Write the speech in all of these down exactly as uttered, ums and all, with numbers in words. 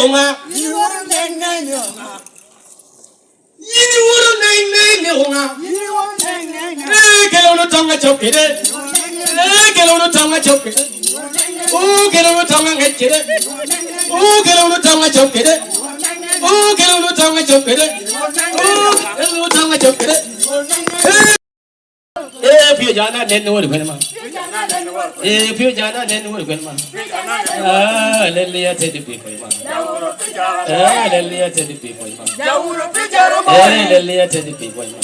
Oŋa? Yin iworo neng neng ni oŋa? Ee, kela wunu toŋ acok kede. Ee, kela wunu toŋ acok kede. Oo, kela wunu toŋ aŋec kede. Oo, kela wunu toŋ acok kede. Oo, kela wunu toŋ acok kede. Oo, kela wunu toŋ acok kede. Ee, pio jana nen ni wori kwene ma. Ee, pio jana nen ni wori kwene ma. Ah, lelya tedi pi kwene ma. Ah, lelya tedi pi kwene ma. Eh, lelya tedi pi kwene ma.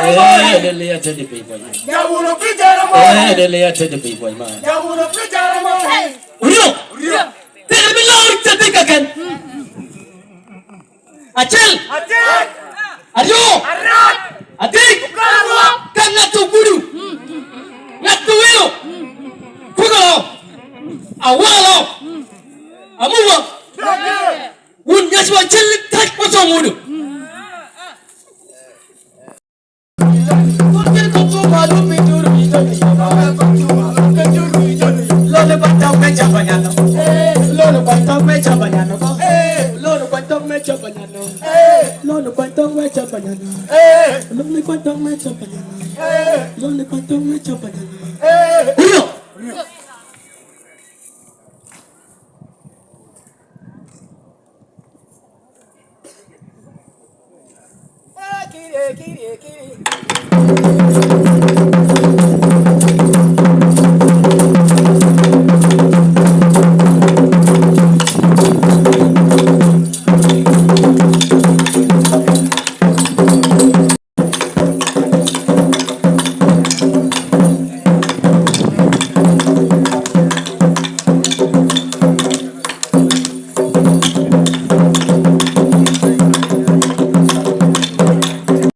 Eh, lelya tedi pi kwene ma. Eh, lelya tedi pi kwene ma. Oryo. Tedi mi lor tedi kaken. Acel. Acel. Aryo. Aryo. Adek. Aryo. Ka ŋat ogudo, ŋat owelo, kuno, awalo, amuwa, wun nyaci wa cel tac ocoŋ wunu.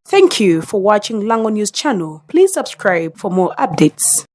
Thank you for watching Lango News Channel. Please subscribe for more updates.